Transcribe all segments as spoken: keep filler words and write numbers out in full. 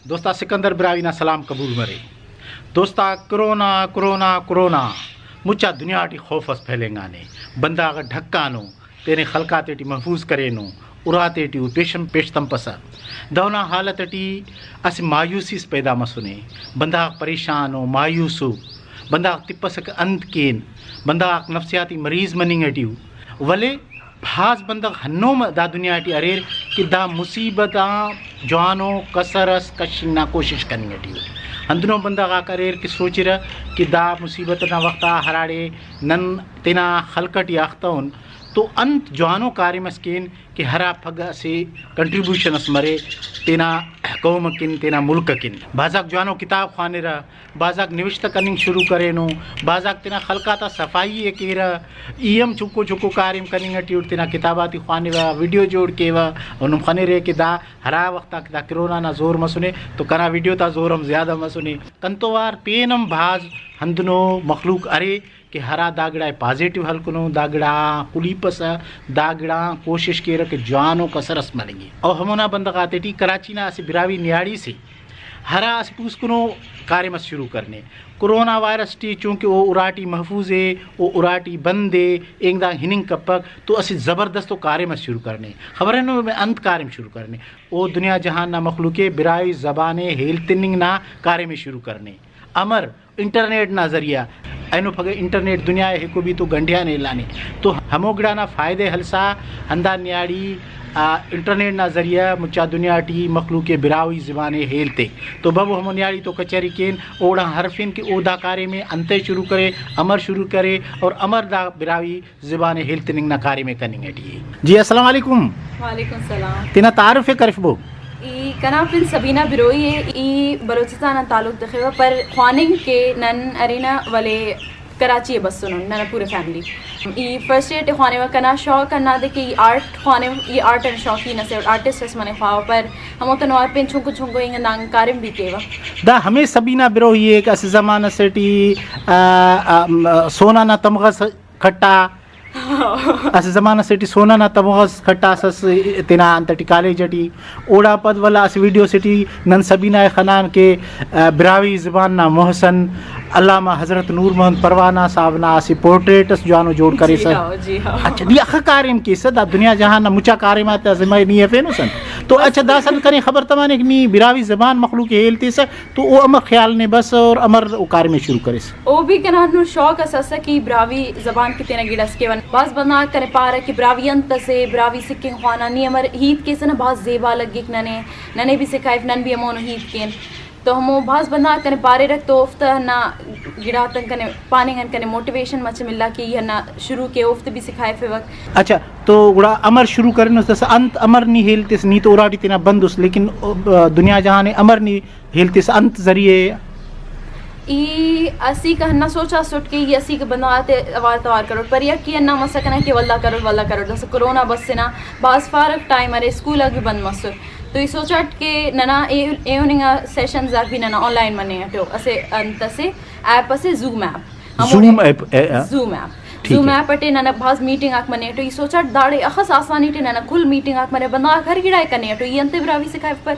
دوستا سکندر براہوئی نا سلام قبول مرے۔ دوستا کرونا، کرونا، کرونا مچا دنیا ٹی خوف اس پھیلینگانے۔ بندغ ڈھکانو، تینے خلق آتیٹی محفوظ کرینو، اراتے ٹی او پیشن پیش تمپسہ۔ دہنا حالت ٹی اسہ مایوسی اس پیدا مسنے۔ بندغ پریشان او، مایوس او۔ بندغ تپسہ کہ انت کین؟ بندغ آک نفسیاتی مریض مننگ ٹی او۔ ولے بھاز بندغ ہنو م-، دا دنیا ٹی اریر کہ دا مصیبت آن جوانو کسر اس کشنگ نا کوشش کننگ ٹی ء۔ ہندنو بندغ آک اریر کہ سوچرہ کہ دا مصیبت نا وخت آ ہراڑے نن تینا خلق ٹی اختہ ان تو انت جوانو کاریم اس کین کہ ہرا پھگہ اسہ کنٹریبیوشن اس مرے تینا قوم کن، تینا ملک کن۔ بھازاک جوانو کتاب خوانرہ، بھازاک نوشتہ کننگ شروع کرینو، بھازاک تینا خلق آتا صفائی ء کیرہ۔ ای ہم چنکو چنکو کاریم کننگ ٹی اٹ، تینا کتاب آتے خوانوہ، ویڈیو جوڑ کیوہ، و نم خنرے کہ دا ہرا وخت آ کہ دا کرونا نا زور مسنے تو کنا ویڈیو تا زور ہم زیادہ مسنے۔ کنتو وار پین ہم بھاز ہندنو مخلوق ارے کہ ہرا دا گڑا ء پازیٹیو ہلکنو، دا گڑا آن خلیپسہ، دا گڑا آن کوشش کیرہ کہ جوانو کسر اس مننگے۔ او ہمونا بندغ آتیٹی کراچی نا اسہ براہوئی نیاڑی سے ہرا اسہ پوسکنو کاریم اس شروع کرنے۔ کرونا وائرس ٹی چونکہ او اراٹی محفوظ ء، او اراٹی بند ء، اینگ دانگ ہننگ کپک تو اسہ زبردستو کاریم اس شروع کرنے۔ خبرینو انت کاریم شروع کرنے؟ او دنیا جہان نا مخلوق ء براہوئی زبان ء ہیل تننگ نا کاریم ء شروع کرنے۔ امر؟ انٹرنیٹ نا ذریعہ۔ اینو پھگہ انٹرنیٹ دنیا ء ہکو بھی تو گنڈیان ایلانے۔ تو ہمو گڑا نا فائدہ ہلسا ہندا نیاڑی، آ، انٹرنیٹ نا ذریعہ مچا دنیا ٹی مخلوق ء براہوئی زبان ء ہیل تے۔ تو ببو ہمو نیاڑی تو کچہری کین، اوڑان ہرفین کہ او دا کاریم ء انتئے شروع کرے، امر شروع کرے اور امر دا براہوئی زبان ء ہیل تننگ نا کاریم ء کننگ ٹی ء۔ جی السلام علیکم۔ وعلیکم السلام۔ تینا تعارف ء کرفبو؟ ای کنا پن سبینہ بروئی ء، ای بلوچستان آن تعلق تخوہ، پر خواننگ کہ نن ارینہ ولے کراچی ء بسنن ننا پورے فیملی۔ ای فرسٹ ایئر ٹی خوانوہ، کنا شوق ہندادے کہ ای آرٹ خوانو، ای آرٹ انا شوقین اسے، آرٹسٹ اس منہ خواوہ، پر ہموتون اوار پین چنکو چنکو اینگ اندانگ کاریم بھی کیوہ۔ دا ہمے سبینہ بروئی ء کہ اسہ زمانہ سے ٹی، آ، آ، م-، سونا نا تمغہ س-، کھٹا، اسہ زمانہ سے ٹی سونا نا تمغہ اس کھٹاسس تینا انت ٹی کالج ٹی۔ اوڑا پد ولدا اسہ ویڈیو سے ٹی نن سبینہ ء خنان کہ، آ، براہوئی زبان نا محسن علامہ حضرت نور محمد پروانہ صاحب نا اسہ پورٹریٹ اس جوانو جوڑ جی کریسہ۔ ہاؤ، جی ہاؤ۔ اچھا، نی اخہ کاریم کیسہ، دا دنیا جہان نا مچا کاریم آتے ذمہ نی ہرفینس انت۔ تو اچھا، داسہ کنے خبر تمانے کہ نی براہوئی زبان مخلوق ء ہیل تیسہ، تو او امر خیال نے بس اور امر او کاریم ء شروع کریس؟ او بھی کنا ہندنو شوق اس اسہ کہ براہوئی زبان کہ تینا گڑاس کیون۔ بھاز بندغ آک کنے پارہ کہ براہوئی انت اسے، براہوئی سکھنگ خوانا، نی امر ہیت کیسہ نا بھاز زیبا لگک ننے، ننے بھی سکھائف، نن بھی ہمونو ہیت کین۔ تو ہمو بھاز بندغ آک کنے پاریرک تو اوفتا ہندا گڑاتان کنے پاننگ آن کنے موٹیویشن مچہ ملا کہ ای ہندا شروع کے، اوفتے بھی سکھائفیوک۔ اچھا، تو گڑا امر شروع کرینس داسہ انت امر نی ہیل تس؟ نی تو اراٹی تینا بندس، لیکن، آ، دنیا جہان ء امر نی ہیل تس انت ذریعے؟ ای اسیکہ ہندا سوچ اسٹ کہ ای اسیکہ بندغ آتے اوار توار کروٹ، پر یکی ہندا مسکہ نا کہ ولدا کروٹ، ولدا کروٹ، داسہ کرونا بس نا بھاز فارغ ٹائم ارے، اسکول آک بھی بند مسر، تو ای سوچاٹ کہ ننا اے-، ایہننگ آ سیشنز آک بھی ننا آن لائن مننگ اٹو، اسہ انت اسے ایپ اسے زوم ایپ۔ ہموڑے زوم ایپ، اے، آ۔ Zoom app. ٹھیک زوم ہے۔ ایپ اٹی ننا بھاز میٹنگ آک مننگ اٹو، ای سوچاٹ داڑے اخس آسانی ٹی ننا کل میٹنگ آک مرے، بندغ آک ہر گڑا ء کننگ اٹو، ای انتے براہوئی سکھائفپر؟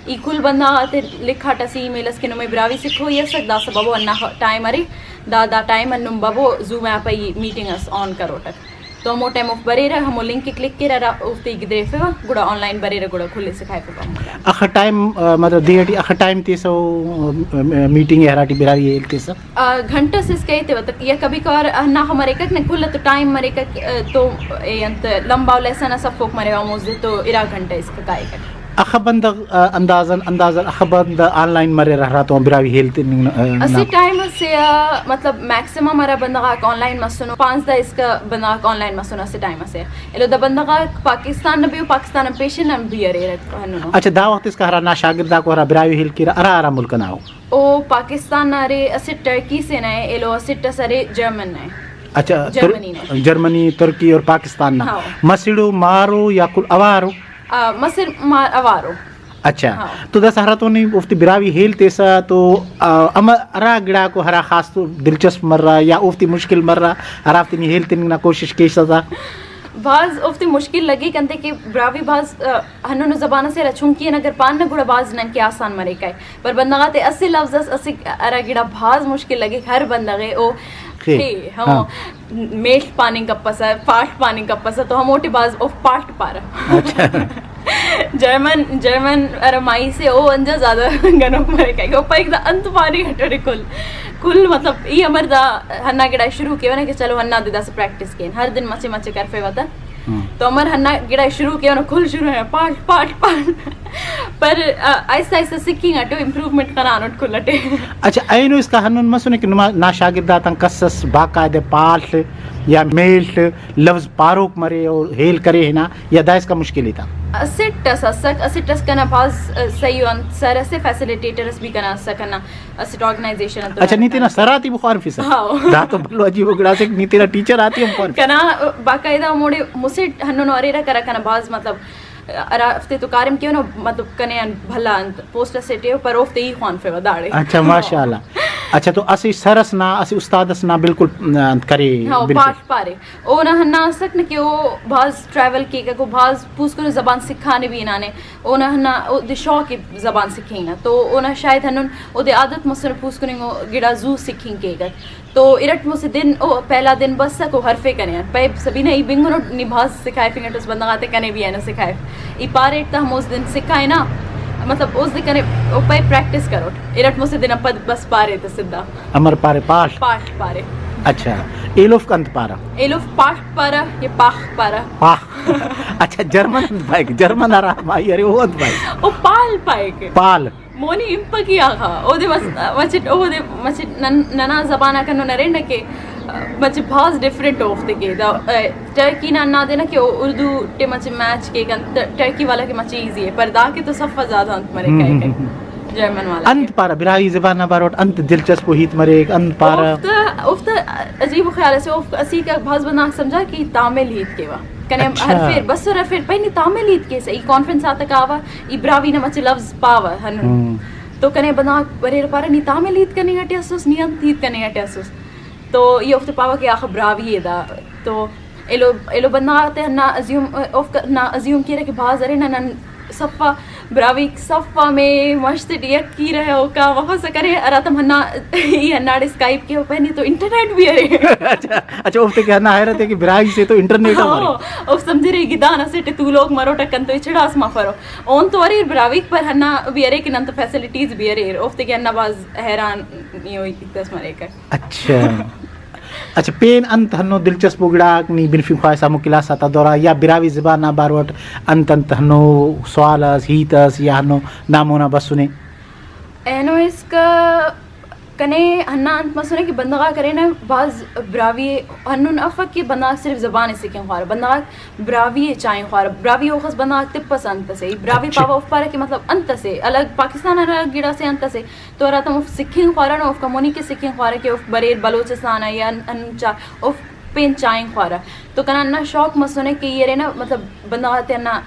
ای کل بندغ آتے لکھاٹہ اسہ ای میل اس کہ نمے براہوئی سکھوئی اسک، داسہ ببو ہندا خ-، ٹائم ارے، دا، دا ٹائم آن نم ببو زوم ایپ آ ای میٹنگ اس آن کروٹک۔ تو ہمو ٹائم اوفک بریرہ، ہمو لنک ء کلک کیرہ، ہرا اوفتے ای گدریفیوہ، گڑا آن لائن بریرہ، گڑا کل ء سکھائفیوہ ہمو ٹائم۔ اخہ ٹائم، آ، مطلب دے ٹی اخہ ٹائم تیسہ او، آ، میٹنگ ء ہراٹی براہوئی ء ہیل تیسہ؟ آ، گھنٹہ سے اسکا ایتیوہ تہ یا کبھی کبھار ہنداخہ مریکک نہ، کل تو ٹائم مریکک، آ، تو اے انت لمباؤ لیسن اس ہرفوک مریوہ ہموزدے تو ارا گھنٹہ اسکا کائکک۔ اخہ بندغ، آ، اندازن، اندازن اخہ بندغ آن لائن مریرہ ہراتم براہوئی ہیل تننگ نا، آ، نا؟ اسہ ٹائم اسے آ، مطلب میکسیمم ہرا بندغ آک آن لائن مسنو، پانزدہ اسکا بندغ آک آن لائن مسنو اسہ ٹائم اسے۔ ایلو دا بندغ آک پاکستان نا بھی او، پاکستان آن پیشن آن بھی اریر ہنونو۔ اچھا، دا وخت اسکا ہرا نا شاگرد آکو ہرا براہوئی ہیل کیرہ، ہرا ہرا ملک ئنا او؟ او پاکستان نا ارے، اسٹ ٹرکی سے نا ء، ایلو اسٹ ئس ارے جرمن نا ء۔ اچھا، تر-، جرمنی نا۔ جرمنی، ترکی اور پاکستان نا۔ ہاں۔ مسڑ او، مار او یا کل اوار او؟ آ، مسڑ مار اوار او۔ اچھا، ہاں۔ تو داسہ ہراتم نی اوفتے براہوئی ہیل تیسہ تو، آ، امر ہرا گڑاکو ہرا خاص تو دلچسپ مرہ یا اوفتے مشکل مرہ ہرافتے نی ہیل تننگ نا کوشش کیسہ تا؟ بھاز اوفتے مشکل لگیک، انتئے کہ براہوئی بھاز، آ، ہندنو زبان اسے ہرا چنکی ان اگر پان نا گڑا بھاز نن کہ آسان مریک ءِ، پر بندغ آتے اسہ لفظ اس اسہ ہرا گڑا بھاز مشکل لگیک ہر بندغ ءِ، او خے۔ خے، ہمو ہاں۔ میڷ پاننگ کپسہ، پاڷ پاننگ کپسہ، تو ہموٹی بھاز اوفک پاڷ پارہ۔ اچھا۔ جرمن، جرمن ہرا مائی سے، او انجا زیادہ گنوک مریک ءِ، او پائک دا انت پاننگ اٹ ارے کل، کل مطلب ای امر دا ہندا گڑا شروع کیوہ نا کہ چلو ہندا دے داسہ پریکٹس کین، ہر دن مچہ مچہ کرفیوہ تہ۔ ہاں۔ تو امر ہندا گڑا شروع کیوہ نا کل شروع ہے پاٹ پاٹ پاٹ۔ پر، آ، آہستہ آہستہ سکھنگ اٹو امپروومنٹ خنانٹ کل اٹے۔ اچھا، اینو اسکا ہندن مسنے کہ نما، نا شاگرد آتان کس اس باقاعدہ پاڷ یا میڷ لفظ پاروک مرے او ہیل کرے ہنا، یا دائسکا مشکل ءِ تا؟ اسٹ اس اسک، اسٹ اس کنا بھاز، آ، صحیح انت سر اسے، فیسلیٹیٹر اس بھی کنا اسک، کنا اسٹ آرگنائزیشن انت اچھا، نی تینا سر آتے بھی خوانفسہ؟ ہاں۔ دا تو بھلو عجیب و گڑاسے کہ نی تینا ٹیچر آتے ہم خوانفسہ۔ کنا باقاعدہ ہموڑے مسٹ ہندنو اریرہ کرا کنا بھاز مطلب ہرافتے تو کاریم کیونو، مطلب کنے آن بھلا انت پوسٹ اسے ٹیو، پر اوفتے ای خوانفیوہ داڑے۔ اچھا، ماشاءاللہ۔ اچھا، تو اسہ سر اس نا، اسہ استاد اس نا بالکل، آ، انت کرے، ہاں، بالکل۔ پاٹ پارے۔ اونا ہندا اسک نہ کہ او بھاز ٹریول کیک، او بھاز پوسکنو زبان سکھانے بھی ہنانے۔ اونا ہندا اودے شوق ءِ زبان سکھنگ نا، تو اونا شاید ہندن اودے عادت مسنے پوسکننگو گڑا زو سکھنگ کیک۔ تو ارٹ مسہ دن او پہلا دن بسک او ہرفے کنے آن۔ پائے سبینہ ای بنگنٹ نی بھاز سکھائفنگ اٹ اس بندغ آتے، کنے بھی اینو سکھائف۔ ای پاریٹ تہ ہموس دن سکھائے نا، مطلب اس دے کنے او پائے پریکٹس کروٹ۔ ارٹ مسہ دن آن پد بس پارے تہ سدھا۔ امر پارے؟ پاڷ۔ پاڷ پارے۔ اچھا، ایلوفک انت پارہ؟ ایلوفک پاڷ پارہ یا پاخ پارہ۔ پاخ۔ اچھا، جرمن انت پائک؟ جرمن ہرا مائی ارے او انت پائک؟ او پال پائک۔ پال۔ مونی امپکی آخا۔ اودے مس-، مچٹ، اودے مچٹ نن-، ننا زبان آک ہندن ارے نہ کہ، مچٹ بھاز ڈفرنٹ اوفتے کہ دا، اے، ٹرکی نا ہندادے نہ کہ او اردو ٹی مچٹ میچ کیک انت، ٹرکی والا کہ مچٹ ایزی ءِ، پر دا کہ تو صفا زیادہ انت مریک ہم، ہم، کائک ہم۔ جرمن والا انت کہ۔ پارہ، براہوئی زبان نا باروٹ انت دلچسپ و ہیت مریک، انت پارہ؟ اوفتا، اوفتا عجیب و خیال اسے، اوفک اسیکا بھاز بندغ آک سمجھا کہ تامل ہیت کیوہ۔ کنے اچھا۔ ہرفیر، بس ہرفیر، پین نی تامل ہیت کیسہ، ای کانفرنس آتہ کاوہ، ای براہوئی نا مچہ لفظ پاوہ ہندن۔ ہم۔ تو کنے بندغ آک اریر پارہ، نی تامل ہیت کننگ اٹی اسس، نی انت ہیت کننگ اٹی اسس۔ تو ای اوفتے پاوہ کہ آخہ براہوئی ءِ دا۔ تو ایلو، ایلو بندغ آتے ہندا ازیوم، اوفک ہندا ازیوم کیرہ کہ بھاز ارے نہ، نن صفا براہوئی صفا میں مست ٹی یکی رہے اوکا مفسہ کرے، ہراتم ہندا ای ہنداڑے اسکائپ کے پین نی تو انٹرنیٹ بھی ارے۔ اچھا، اچھا، اوفتے کہ ہندا حیرت ءِ کہ براہوئی سے تو انٹرنیٹ ہم ارے۔ ہاں، او سمجھرے گدان اسٹ تولوک مروٹ اکن تو چڑاس مفرو۔ اون تو اریر براہوئیک، پر ہندا بھی ارے کہ نن تو فیسلٹیز بھی اریر۔ اوفتے کہ ہندا بھاز حیران ای ہوئی دس مریکہ۔ اچھا۔ اچھا، پین انت ہندنو دلچسپ و گڑاک نی بنفنگ خواہسہ ہمو کلاس آتا دورا، یا براہوئی زبان نا باروٹ انت انت ہندنو سوال اس، ہیت اس، یا ہندنو نا مونا بسنے؟ اینو اسکا کنے ہندا انت مسنے کہ بندغ آک ارینہ بھاز براہوئی ہندن افک کہ بندغ آک صرف زبان ءِ سکھنگ خوارہ، بندغ آک براہوئی ءِ چائنگ خوارہ، براہوئی اوخس بندغ آک تپسہ انت اسے، ای براہوئی اچھا۔ پاوہ اوفک پارہ کہ مطلب انت اسے الگ پاکستان ہرا گڑاسے انت اسے، تو ہراتم اوفک سکھنگ خوارہ نو اوفک ہمونی کہ سکھنگ خوارہ کہ اوفک بریر بلوچستان آ یا ان-، ان چا-، اوفک پین چائنگ خوارہ۔ تو کنا ہندا شوق مسنے کہ ای ارینہ مطلب بندغ آتے ہندا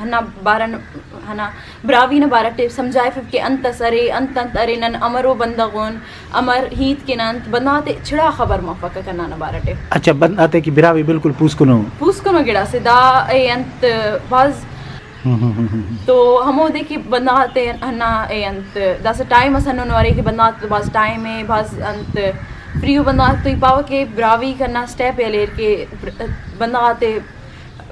ہندا بارہ ن-، ہندا براہوئی نا بارہ ٹی سمجھائفو کہ انت اس ارے، انت انت ارے، نن امرو بندغ ان، امر ہیت کن انت، بندغ آتے چڑا خبر مفکک ہندا نا بارہ ٹی۔ اچھا، بندغ آتے کہ براہوئی بالکل پوسکنو۔ پوسکنو گڑاسے دا اے انت بھاز ہم، ہم، ہم، ہم، ہم۔ تو ہمودے کہ بندغ آتے ہندا اے انت داسہ ٹائم اس ہندنو ارے کہ بندغ آتے بھاز ٹائم اے، بھاز انت فری او بندغ آتے تو ای پاوہ کہ براہوئی کنا اسٹیپ اے ہلیر کہ بندغ آتے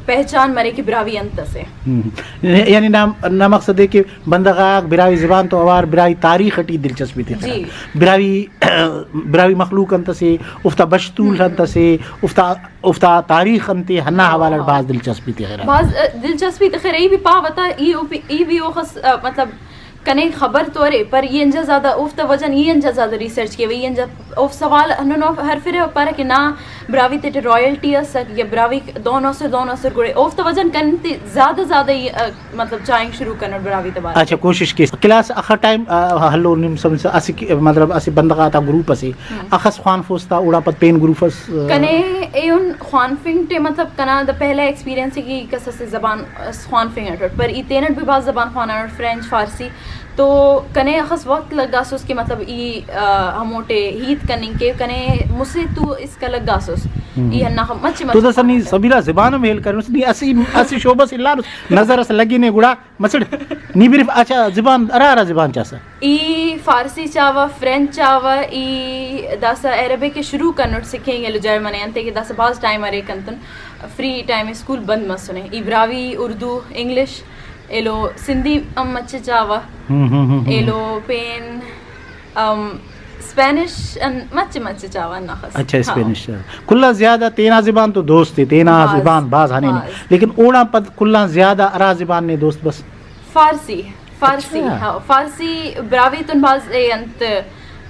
پہچان مرے کہ براہوئی انت اسے۔ ہم۔ یعنی نا، نا مقصد اے کہ بندغ آک براہوئی زبان تو اوار براہوئی تاریخ ٹی دلچسپی تخرہ۔ جی۔ براہوئی، براہوئی مخلوق انت اسے، اوفتا بش تول انت اسے، اوفتا، اوفتا تاریخ انتے، ہنا حوالہ اٹ بھاز دلچسپی تخرہ۔ بھاز، ا، دلچسپی تخرہ۔ ای بھی پاوہ تا، ای او بھی، ای بھی اوخس، ا، مطلب، کنے خبر تو ارے، پر ای انجا زیادہ اوفتا وجہ ای انجا زیادہ ریسرچ کیوہ، ای انجا اوفک سوال ہندنو ہرفرہ و پارہ کہ نا، براہوئی تیٹی رائلٹی اسک یا براہوئی دہنو اسر، دہنو اسر، گڑا اوفتا وجہ کنے تے زیادہ زیادہ ای، ا، مطلب چائنگ شروع کنٹ براہوئی تا بارہ۔ اچھا، کوشش کیس۔ کلاس اخہ ٹائم، آ، ہلو نم سمجھسہ اسہ کہ-، مطلب اسہ بندغ آتا گروپ اسے، ہم۔ اخس خوانفوس تا اوڑا پد پین گروپ اس، آ، کنے ایہن خوانفنگ ٹی مطلب کنا دا پہلا ایکسپیرینس ءِ کہ کس اسہ زبان اس خوانفنگ اٹ اٹ، پر ای تینٹ بھی بھاز زبان خوانانٹ، فرینچ، فارسی، تو کنے اخس وخت لگاسس کہ مطلب ای، آ، ہموٹے ہیت کننگ کے کنے مسہ تو اسکا لگاسس۔ ہم۔ ای ہندا خ-، مچہ مچہ تو داسہ نی سبیلا زبان ہم ہیل کرینس، نی اسہ، اسہ شعبہ اس الانس، نظر اس لگینے گڑا مسڑ۔ نی برف، اچھا، زبان، ہرا ہرا زبان چاسہ؟ ای فارسی چاوہ، فرینچ چاوہ، ای داسہ عربک ءِ شروع کنٹ سکھینگ ایلو جائے منے، انتئے کہ داسہ بھاز ٹائم ارے کنتون فری ٹائم اسکول بند مسنے۔ ای براہوئی، اردو، انگلش، ایلو سندھی ہم مچہ چاوہ۔ ہم، ہم، ہم، ہم۔ ایلو پین، ام، اسپینش ان-، مچہ مچہ چاوہ ہنداخس۔ اچھا، ہاں۔ اسپینش چاوہ۔ کل آن زیادہ تینا زبان تو دوست ءِ، تینا بھاز، زبان بھاز ہنینے۔ بھاز۔ لیکن اوڑان پد کل آن زیادہ ہرا زبان نے دوست بس؟ فارسی، فارسی، اچھا۔ ہاں، فارسی براہوئی تون بھاز، اے، انت،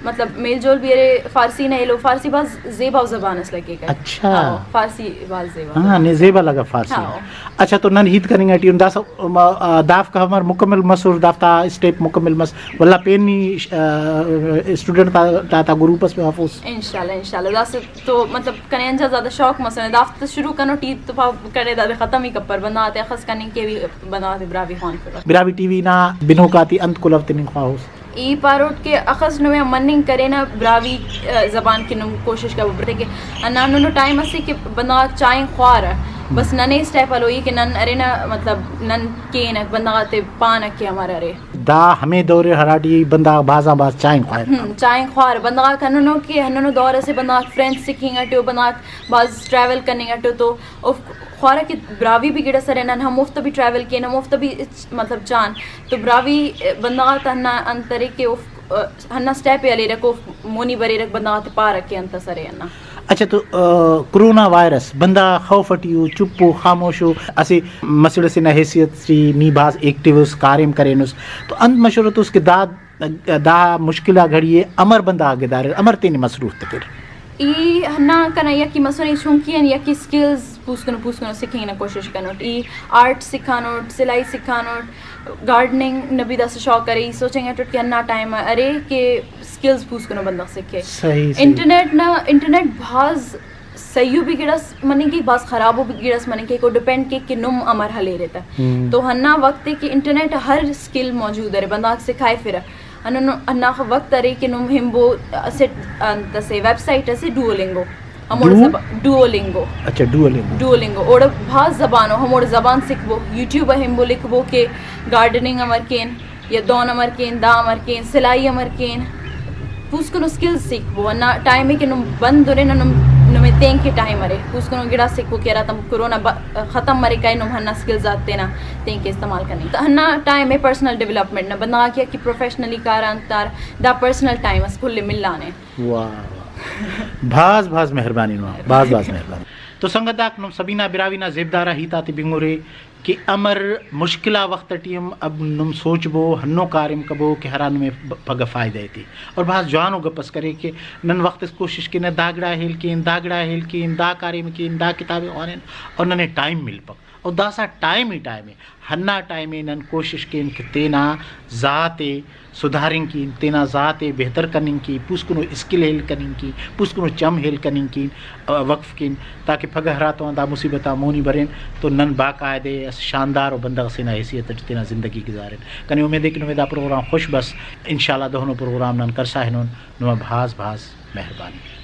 مطلب، میل جول بھی ارے فارسی نا ایلو، فارسی بھاز زیباؤ زبان اس لگیکہ۔ اچھا۔ ہاں، فارسی بھاز زیباؤ ہاں، زبان نے اس۔ زیبا لگا فارسی۔ ہاں۔ اچھا، تو نن ہیت کننگ ٹی اُن، داسہ، آ، دافک امر مکمل مسر، دافتا اسٹیپ مکمل مس، ولدا پین نی، آ، اسٹوڈنٹ تا، تا، تا گروپ اس محفوظ۔ انشاءاللہ، انشاءاللہ۔ داسہ تو مطلب کنے انچا زیادہ شوق مسنے، دافتے شروع کنٹ ای تو پاو کنے دادے ختم ہی کپر، بندغ آتے اخس کننگ کے بھی، بندغ آتے براہوئی خوانفرہ۔ براہوئی ٹی وی نا بنوک آتے انت کلہو تننگ خواہوس؟ ای پاروٹ کہ اخس نمے آ مننگ کرینہ براہوئی، آ، زبان کہ نم کوشش کبو، کہ ہندانو ٹائم اسے کہ بندغ آک چائنگ خوارہ، بس ننے اسٹیپ ہلوئی کہ نن ارینہ، مطلب نن کینک، بندغ آتے پانک کہ امر ارے۔ دا ہمے دور ءِ ہراٹی بندغ آک بھاز آن بھاز چائنگ خواہرہ۔ ہم، چائنگ خوار۔ بندغ آک ہندنو کہ ہندنو دور اسے بندغ آک فرینچ سکھنگ ٹی او، بندغ آک بھاز ٹریول کننگ ٹی او، تو اوفک خوارہ کہ براہوئی بھی گڑاس ارے، نن ہموفتا بھی ٹریول کین، ہموفتا بھی ہچ مطلب چان۔ تو براہوئی بندغ آتا ہندا انت ارے کہ اوفک ہندا اسٹیپ ءِ ہلیرک، اوفک مونی بریرک، بندغ آتے پارہ کہ انت ئس ارے ہندا۔ اچھا تو، آ، کرونا وائرس بندغ آک خوف ٹی او، چپ او، خاموش او، اسہ مسڑ ئسے نا حیثیت ٹی نی بھاز ایکٹیو اس، کاریم کرینس، تو انت مشورہ تس کہ دا، دا مشکل آ گھڑی ءِ امر بندغ آک گداریر، امر تینے مصروف تخر؟ ای ہندا کنا یقین مسنے، چنکہ ان یقین اسکلز پوسکنو پوسکنو سکھنگ نا کوشش کنٹ۔ ای آرٹ سکھانٹ، سلائی سکھانٹ، گارڈننگ نا بھی داسہ شوق ارے، ای سوچنگ اٹٹ کہ ہندا ٹائم ارے کہ اسکلز پوسکنو بندغ سکھے۔ صحیح، صحیح۔ انٹرنیٹ نا، انٹرنیٹ بھاز سہیو بھی گڑاس مننگ کیک، بھاز خرابو بھی گڑاس مننگ کیک، او ڈیپینڈ کیک کہ نم امر ہلیرے تہ۔ ہم۔ تو ہندا وخت ءِ کہ انٹرنیٹ آ ہر اسکل موجود ارے، بندغ آک سکھائفرہ۔ ہندن ہنداخہ وخت ارے کہ نم ہنبو اسٹ، انت اسے ویب سائٹ اسے ڈوولنگو، ہموڑے ڈو؟ زبا-، ڈوولنگو۔ اچھا، ڈوولنگو۔ ڈوولنگو، اوڑے بھاز زبان او، ہموڑے زبان سکھبو، یوٹیوب آ ہنبو لکھبو کہ گارڈننگ امر کین یا دون امر کین، دا امر کین، سلائی امر کین، پوسکنو اسکلز سیکھبو۔ ہندا ٹائم ءِ کہ نم بند ہُرنہ، نم، نمے تینکہ ٹائم ارے، پوسکنو گڑاس سیکھبو کہ ہراتم کرونا ب-، ختم مریک کائے، نم ہندا اسکلز آتے تینا تینکہ استعمال کننگ۔ تہ ہندا ٹائم ءِ پرسنل ڈیولپمنٹ نا، بندغ آک کہ پروفیشنلی کارہ انت کارہ، دا پرسنل ٹائم اس کل ءِ ملانے۔ واہ واہ۔ بھاز بھاز مہربانی نما، بھاز بھاز مہربانی۔ تو سنگت آک، نم سبینہ براہوئی نا زیبدار آ ہیت آتے بنگرے کہ امر مشکل آ وخت ٹی ہم اب نم سوچبو، ہندنو کاریم کبو کہ ہرا نمے ب-، پگہ فائدہ ایتے۔ اور بھاز جوانو گپ اس کرے کہ نن وخت اس کوشش کینہ دا گڑا ہیل کین، دا گڑا ہیل کین، دا کاریم کین، دا کتابے خوانن، اور ننے ٹائم ملپک۔ اور داسہ ٹائم ہی ٹائم ءِ، ہندا ٹائم ءِ نن کوشش کین کہ تینا ذات ءِ سدھارنگ کین، تینا ذات ءِ بہتر کننگ کین، پوسکنو اسکل ہیل کننگ کین، پوسکنو چم ہیل کننگ کین، آ، وقف کین، تاکہ پگہ ہراتم آ دا مصیبت آ مونی برین تو نن باقاعدہ اسہ شاندار و بندغ سے نا حیثیت اٹ تینا زندگی گزارن۔ کنے امید ءِ کہ نمے دا پروگرام خوش بس، انشاءاللہ دہنو پروگرام نن کرسا ہنون۔ نما بھاز بھاز مہربانی۔